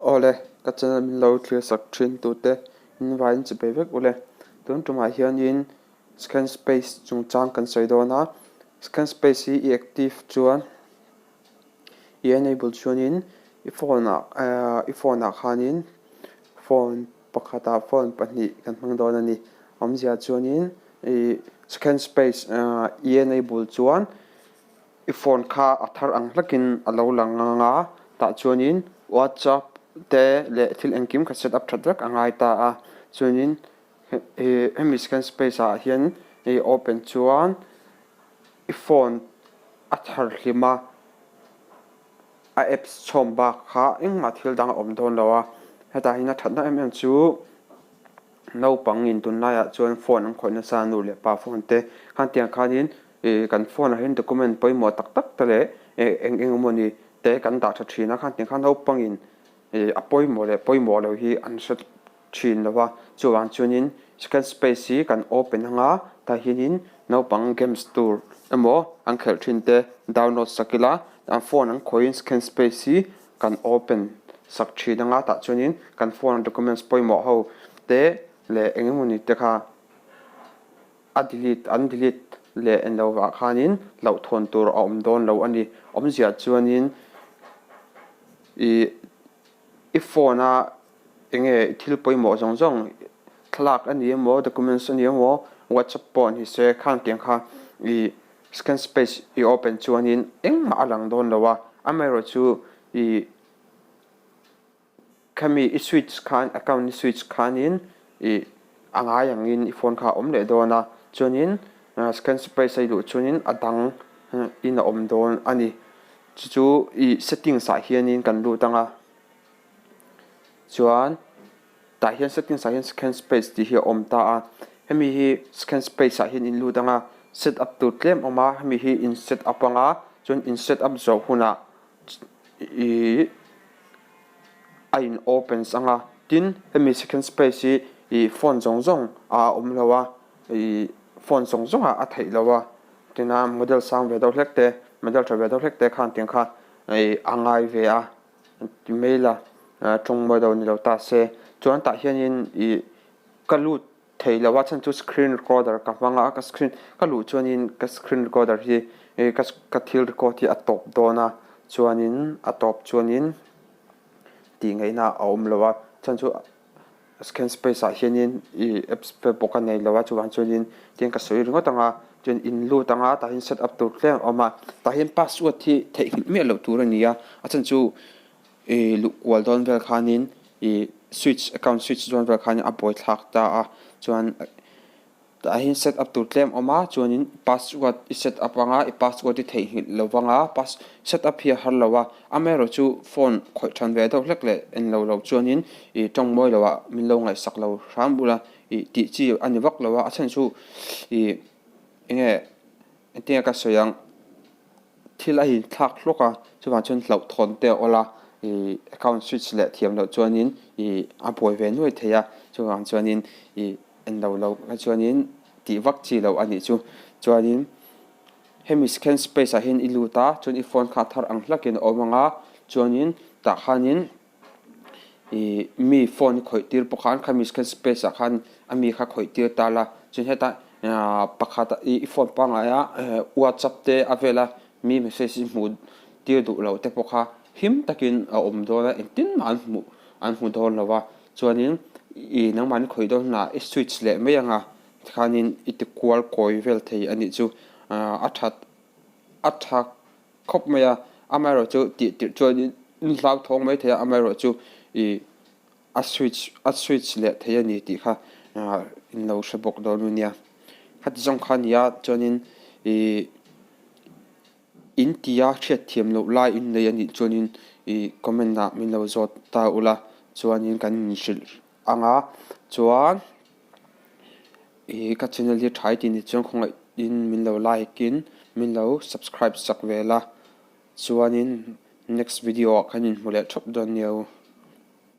Awle, ka channel min lo thlir sak thin tute in vaiin chi pe vek ule. Tun tumah hianin scan space chungchang kan sawi dawn a, scan space hi i active chuan i enable chuanin i phone ah i phone ah khanin phone pakhatah phone pahnih kan hmang dawn a ni. Awmzia chuanin ih scan space i enable chuan I phone kha a thar ang hlakin a lo lang ang a, tah chuanin WhatsApp te leh thil engkim kha set up that vek a ngai ta a. Chuanin hemi scan space ah hian i open chuan i phone a thar hlim a, a apps chhawm bak kha engmah thil dang a awm dawn lo a. Hetah hian a thatna em em chu naupangin tunlaiah chuan phone an khawih nasa nu leh pa phone te khan tiang khanin Ih kan phone ah hian document pawimawh tak tak te leh eng eng emawni te kan dah tha thin a, khan tiang khan naupangin ih a pawimawh leh pawimawh loh hi an hre thin lo va, chuvang chuanin second space hi kan open anga tah hianin naupang games tur emaw an khelh thin te download sak ila an phone an khawihin second space hi kan open sak thin anga tah chuanin kan phone a documents pawimawh ho te leh eng emawni te kha. A delete an delete leh en lo vah khanin hlauhthawn tur a awm dawn lo a ni. Awmzia chuanin ih i phone a enge thil pawimawh zawng zawng thlalak a ni emaw documents a ni emaw whatsapp pawh ni se khang tiang kha ih scan space i open chuanin engmah a lang dawn lo a, amaherawhchu ih. Khami i switch khan account i switch khanin ih a ngai angin i phone kha a awm leh dawn a, chuanin scan space a i luh chuanin a dang in a awm dawn a ni. Chu chu ih settings ah hianin kan lut ang a, chuan tah hian settings ah hian scan space tih hi a awm ta a, hemi hi scan space ah hian in lut ang a, set up tur tlem a awm a, hemi hi in set up ang a, chuan in set up zawh hunah ih a in opens ang a tin hemi second space hi ih phone zawng zawng a awm lo a ih phone zawng zawng ah a theih loh a tina model sang ve deuh hlek te model tha ve deuh hlek te khan tiang kha ih a ngai ve a ti mai la tawng mawi deuh ni lo ta se chuan tah hianin ih ka lut thei lo a chhan chu screen recorder ka hmang a ka screen ka luh chuanin ka screen recorder hi ih ka ka thil record hi a tawp dawn a chuanin a tawp chuanin tih ngaihna a awm lo a chhan chu scan space ah hianin ih apps te pawh ka nei lo a chuvang chuanin tiang ka sawi ringawt ang a chuan in lut ang a tah hian set up tur tlem a awm a tah hian password hi theihnghilh miah loh tur a ni a a chhan chu. Ih luh kual dawn vel khanin ih switch account switch dawn vel khanin a buai thlak ta a chuan tah hian set up tur tlem a awm a chuanin password i set up anga i password i theihnghilh lo vang a pass set up hi a har lo a amaherawh chu phone khawih than ve deuh hlek leh en lo lo chuanin ih tawng mawi loh ah min lo ngaihsak lo hram bula ih tih chi a ni vak lo a a chhan chu ih eng nge engtin nge ka sawi ang. Thil a inthlak hlawk a, chuvang chuan hlauhthawn te a awl a, ih account switch leh thiam loh chuanin ih a buai ve nuai thei a, chuvang chuanin ih en lo loh kha chuanin tih vak chi loh a nih chu. Chuanin hemi scan space ah hian i lut a, chuan i phone kha a thar ang hlakin a awm ang a, chuanin tah khanin ih mi phone i khawih tir pawh khan khami scan space ah khan a mi kha khawih tir ta la chuan hetah ah pakhat i phone pangngai a whatsapp te a vel a mi message i hmuh tir duh loh te pawh kha him takin a awm dawn a engtin mah an hmuh an hmu dawn lo va chuanin ih nangmahni khawih dawn hunah i switch leh mai ang a tikhanin i ti kual kawi vel thei a nih chu ah a that a tha. Khawp mai a, amaherawhchu tih tirh chuan in hlauthawng mai thei a, amaherawhchu ih a switch a switch leh thei a ni tih kha in lo hre bawk dawn a nia. Khati zawng kha a ni a, chuanin ih in tia hriatthiam loh lai in nei a nih chuanin ih comment ah min lo zawt ta ula chuanin kan inhrilh ang a, chuan. Ih ka channel hi tha i tih ni chuan khawngaih in min lo like in min lo subscribe sak vel a chuanin next video ah khan inhmu leh thawp dawn nia u.